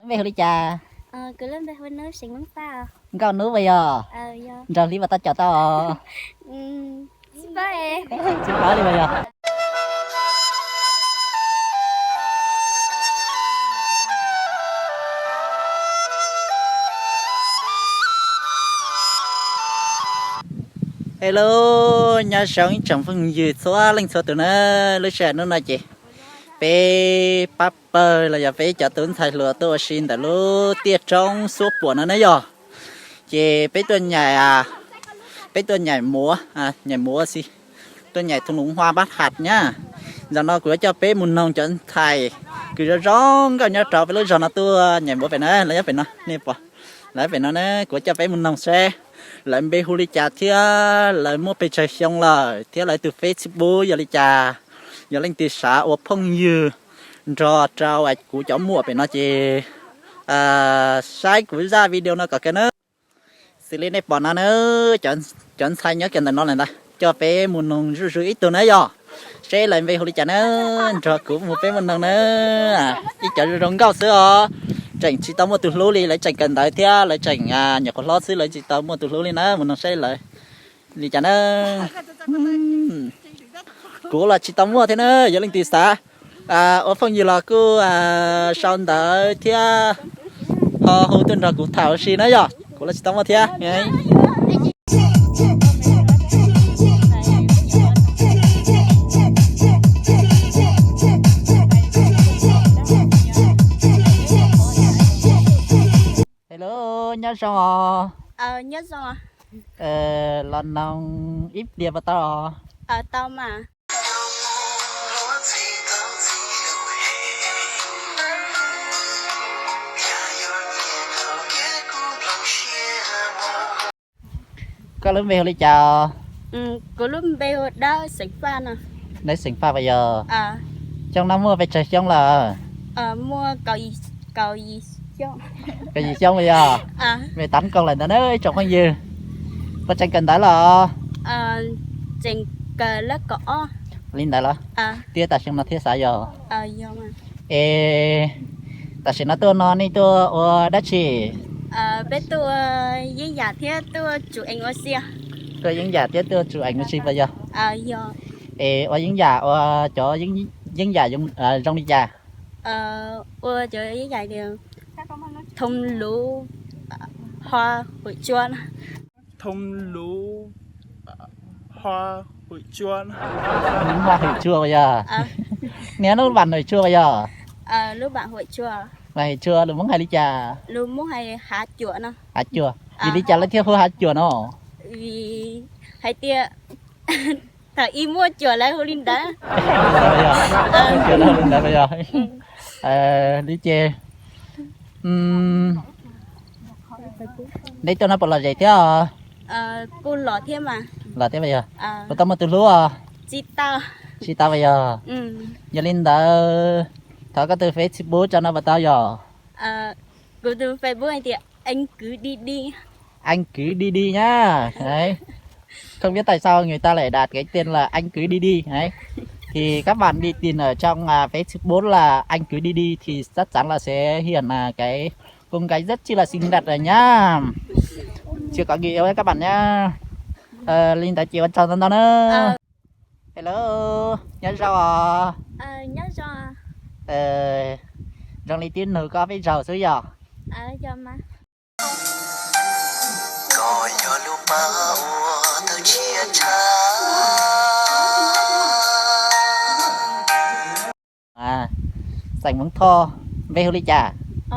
Npe hu li cas? Nkauj Nub puas yog? Nraug Hli puas tau caum tau os? Tsis paub li puas yog? Hello, nyob zoo ib tsoom phooj ywg txhua leej txhua tus na. Lub sij hawm hnub no ces peb pab pawg los yog peb cov tub ntxhais hluas tuaj ua si ntawm lub tiaj roob Xuab Puam no na yog. Ces peb tuaj nyaim, peb tuaj nyaim muav, nyaim muav xi, tuaj nyaim thoob luv hua pab has nyab. Zaum no kuv yuav coj peb mus noog cov ntxhais kws zoo zoo nkauj nyob rau peb lub zog no tuaj nyaim muav pem na, lawv nyob pem no, nej pom, lawv pem no na, kuv yuav coj peb mus noog seb lawv npe hu li cas thiab lawv muaj pes tsawg xyoo lawm thiab lawv tus Facebook yog li cas. Yog leej twg xav ua phooj ywg nrog rau kuv cov muam pem no ces saib kuv zaj video no kom kawg na. Xws li nej pom no na, cov ntxhais nyob kiag ntawm no lawm ntag, coj peb mus noog zuj zus ib tug na yog, seb lawv npe hu li cas na, nrog kuv mus peb mus noog na. Ib cov zoo zoo nkauj xwb os, tseem tsis tau muaj tus hlub li, lawv tseem kawm ntawv thiab lawv tseem nyuam qhuav hlob xwb, lawv tsis tau muaj tus hlub li na, mus noog seb lawv li cas na. Kuv los tsis tau muaj thiab na, yog leej twg xav ua phooj ywg los kuj sau ntawv thiab ho hu tuaj nrog kuv tham ua si na yog, kuv los tsis tau muaj thiab. Hello, nyob zoo os. Los noog ib pliag puas tau os? Koj lub npe hu li cas? Kuv lub npe hu Dawb Xeem Faj no. Dawb Xeem Faj puas yog? Xyoo no muaj pes tsawg xyoo lawm? Muaj kaum yim xyoo puas yog? Npe tab koog lawm ntawd na ib tsoom phooj ywg. Puas tseem kawm ntawv los? Tseem kawm lab kaum ob. Li ntawd los? Tiam tam sim no thiaj xav yog? Es tam sim no tuaj no nej tuaj ua dab tsi? Peb tuaj ua yeeb yam thiab tuaj tsum eev ua si. Tuaj yeeb yam thiab tuaj tsum eev ua si puas yog? Es ua yeeb yam ua cov yeeb yam zoo li cas? Ua cov yeeb yam thoob luv hua hwm tsua. Thoob luv hua hwm tsua. Hua hwm tsua puas yog? Niag lub vam hwm tsua puas yog? Vam hwm tsua lus Hmoob hais li cas? Hav cuam. Vim li cas lawv thiaj hu hav cuam no? Hais tias thaum ub muaj cuam lawv hu li ntawd. Li ces neb tuaj no puas lom zem thiab? Kuj lom thiab mas. Lom thiab puas yog? Puas tau muaj tus hlub os? Tsis tau puas yog? Yog li ntawd thov koj tus Facebook tso no puas tau yog? Kuv tus Facebook hais tias Anh Cứ Đi Đi. Anh Cứ Đi Đi nhá. Đấy. Không biết tại sao người ta lại đặt cái tên là Anh Cứ Đi Đi. Đấy. Thì các bạn đi tìm ở trong à, Facebook là Anh Cứ Đi Đi thì chắc chắn là sẽ hiện à, cái cô gái rất chi là xinh đẹp rồi nhá. Chưa có người yêu đấy các bạn nhá. Ờ, Linh đã chịu cho tao nó. Hello, nyob zoo os. Nyob zoo. Zoo li twb nug koj peb zaug xwb yog? Koj yog lub pab uas tawg tshiab tshaj. Xeem Hmoob Thoj, npe hu li cas?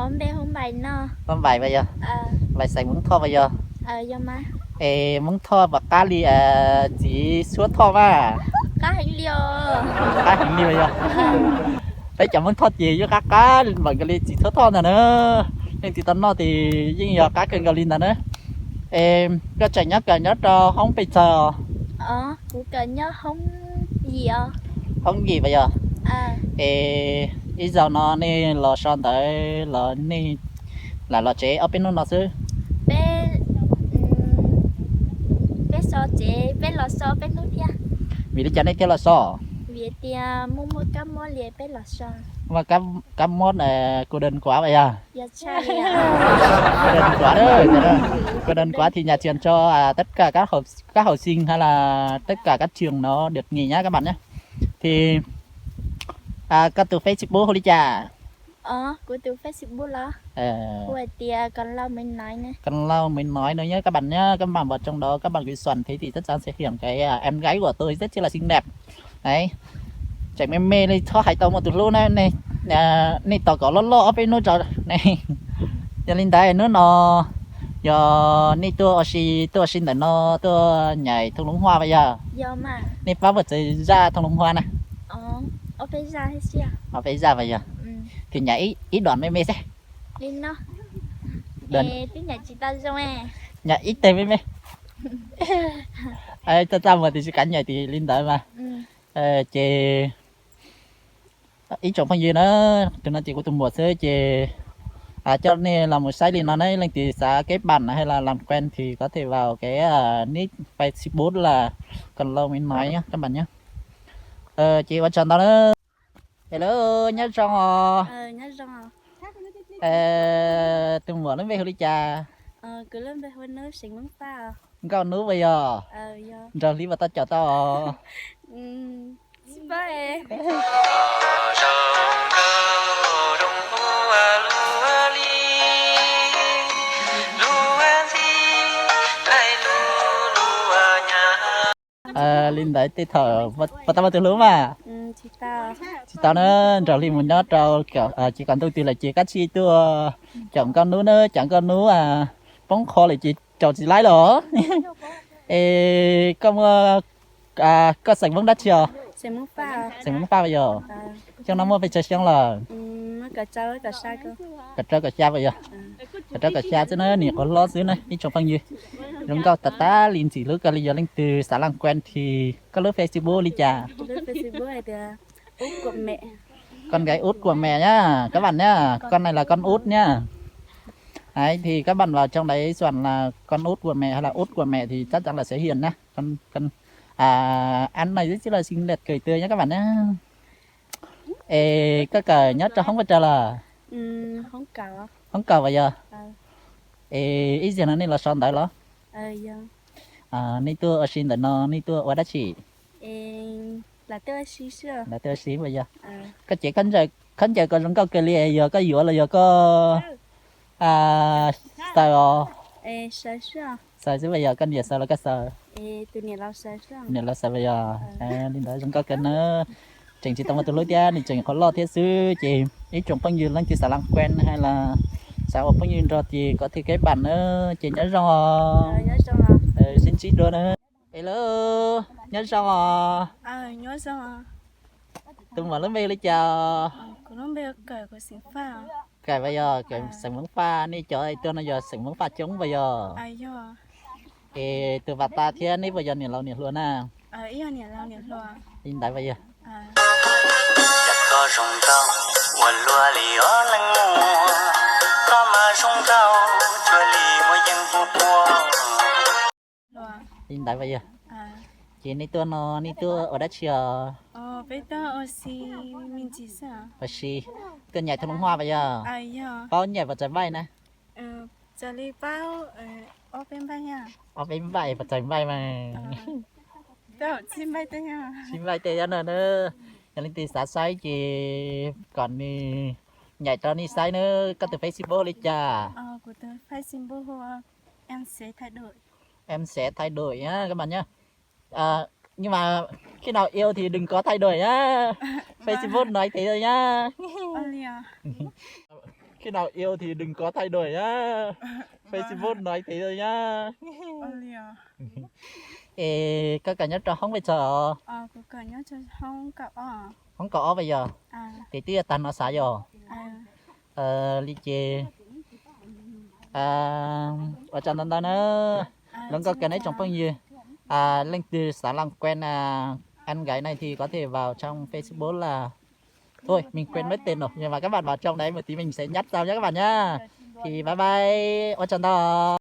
Npe hu Npaim no. Npaim puas yog? Npaim xeem Hmoob Thoj puas yog? Es Hmoob Thoj puas qab li txiv Xuab Thoj mas? Qab heev li puas yog? Peb cov Hmoob Thoj ces yeej qab qab npaum nkaus li txiv Xuab Thoj ntag na. Leej twg tau noj ces yeej yog qab kawg nkaus li ntag na. Es koj tseem nyob kawm nyob rau hoob pes tsawg? Hoob yim puas yog? Es ib zaug no nej los so ntawd los nej lam los tsev ob peb hnub no xwb? Vim li cas nej thiaj los so? Vim tias muaj muaj kab mob li peb los so. Muaj kab, kab mob, eh, cô đơn quá vậy à? Yog tshaj li. Cô đơn quá đó, cô đơn quá thì nhà trường cho, à, tất cả các học, các học sinh hay là tất cả các trường nó được nghỉ nhá các bạn nhé. Thì, à, koj tus Facebook hu li cas? Ov, kuv tus Facebook los hu hais tias Còn Lâu Mới Nói ne. Còn Lâu Mới Nói no nhá các bạn nhá. Các bạn vào trong đó các bạn gửi xuân thế thì chắc chắn sẽ hiện cái, à, em gái của tôi rất chi là xinh đẹp. Đấy. Tseem me me li txhob hais tau muaj tus hlub na, nej, nej tos kom loj loj ob peb hnub tso ne. Yog li ntawd hnub no yog nej tuaj ua si, tuaj ua si ntawm no tuaj nyaim thoob loov hua vas yog? Nej paub puas txawg zaj thoob loov hua na? Ob peb zaj vas yog? Thì nhảy ít, ít đoạn me me seb. Li no. Nhảy ít teg me me. Txaj txaj muag tiam sis kav nhảy tim li ntawd mas. Ces ib tsoom phooj ywg na, tus no ces kuv tus muam xwb ces coj nej los mus saib li no na, leej twg xav kết bạn hay là làm quen thì có thể vào cái nick Facebook là Còn Lâu Mới Nói nhá các bạn nhé. Ces ua tsaug ntau na. Hello, nyob zoo os. Tus muam lub npe hu li cas? Nkauj Nub puas yog? Nraug Hli puas tau caum tau os? Li ntawd tej thaum puas tau muaj tus hlub mas? Tsis tau na, Nraug Hli mus nyob rau ces kom ntuj twg lawm ces koj tsij tuaj caum Nkauj Nub na, caum Nkauj Nub poob qho lawm ces caum tsis laib los. Es koj muaj, koj xeem Hmoob dab tsi os? Xeem Hmoob Faj puas yog? Xyoo no muaj pes tsawg xyoo lawm? Kaum rau kaum xya puas yog? Kaum rau kaum xya xwb na, niam qhuav hlob xwb na ib tsoom phooj ywg. Zoo nkauj tas tas li, ntxim hlub kawg li. Yog leej twg xav làm quen thì koj lub Facebook li cas? Con gái út của mẹ nhá các bạn nhá. Con này là con út nhá. Đấy, thì các bạn vào trong đấy soạn là con út của mẹ hay là út của mẹ thì chắc chắn là sẽ hiện nhá. Con, con, à, anh này rất là xinh đẹp, gửi tươi nhá các bạn nhá. Es koj kawm nyob rau hoob puas tsawg lawm? Hoob kaum puas yog? Es ib zaug no nej los so ntawv los? Nej tuaj ua si ntawm no nej tuaj ua dab tsi? Lawv tuaj ua si puas yog? Koj cev khaub ncaws ko zoo nkauj kawg li, yog koj yuav los yog koj xaws os? Xaws xwb puas yog? Koj niam xaws los koj xaws? Niam laus xaws puas yog? Li ntawd zoo nkauj kawg na. Tseem tsis tau muaj tus hlub thiab, nws tseem qhuav loj thiab xwb ces ib tsoom phooj ywg leej twg xav làm quen hay là xav ua phooj ywg nrog ces có thể kết bạn na. Ces nyob zoo os. Sib ntsib dua na. Hello, nyob zoo os. Tus muam lub npe li cas? Kawm puas yog? Xeem Hmoob Faj, nej cov tuaj no yog xeem Hmoob Faj coob puas yog? Es tus Vam Tas thiab neb puas yog niam laus niam hluas na? Li ntawd puas yog? Li ntawd puas yog? Ces nej tuaj no nej tuaj ua dab tsi os? Ua si, tuaj nyaim thoob loov hua puas yog? Paub nyaim puas txawg npaij na? Ob peb npaij puas txawg npaij mas? Txhib npaij tej no na. Yog leej twg xav saib ces kom nws nyaim rau nej saib na. Koj tus Facebook li cas? Em sẽ thay đổi nhá các bạn nhá. Nhưng mà khi nào yêu thì đừng có thay đổi nhá. Facebook nói thế thôi nhá. Khi nào yêu thì đừng có thay đổi nhá. Facebook nói thế thôi nhá. Es koj kawm nyob rau hoob pes tsawg os? Hoob kaum ob puas yog? Ces twb yuav tag no xav yog? Li ces ua tsaug ntau ntau na. Zoo nkauj kawg na ib tsoom phooj ywg. Leej twg xav làm quen anh gái này thì có thể vào trong Facebook là, thôi mình quên mất tên rồi, nhưng mà các bạn vào trong đấy một tí mình sẽ nhắn sau nhé các bạn nhá. Thì bye bye, ua tsaug ntau.